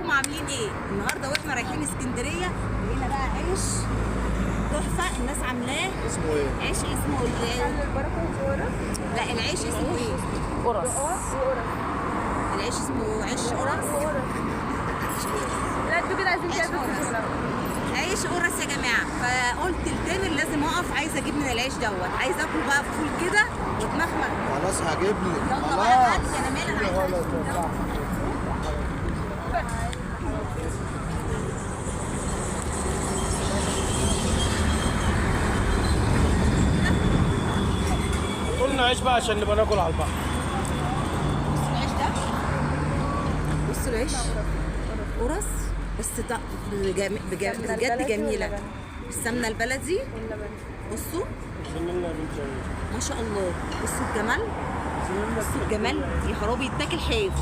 ازيكم عاملين ايه؟ النهارده واحنا رايحين اسكندرية لقينا بقى عيش تحفة الناس عاملاه. اسمه ايه؟ عيش اسمه البركة وقرص. لا العيش اسمه ايه؟ قرص. العيش اسمه عيش قرص. لا انتوا كده عايزين عيش قرص. عيش قرص يا جماعة. فقلت لتامر لازم اقف، عايزه اجيب من العيش دوت، عايزه اكل بقى فول كده واتمخمخ. خلاص هجيب لك. يلا بقى هات، انا مالي، انا عايزه عيش. قلنا عيش بقى عشان نبقى ناكل على البحر. بصوا العيش ده، بصوا العيش قرص بس بجد جميلة. السمنة البلدي بصوا ما شاء الله، بصوا الجمال، بصوا الجمال يا خرابي، يتاكل حاف.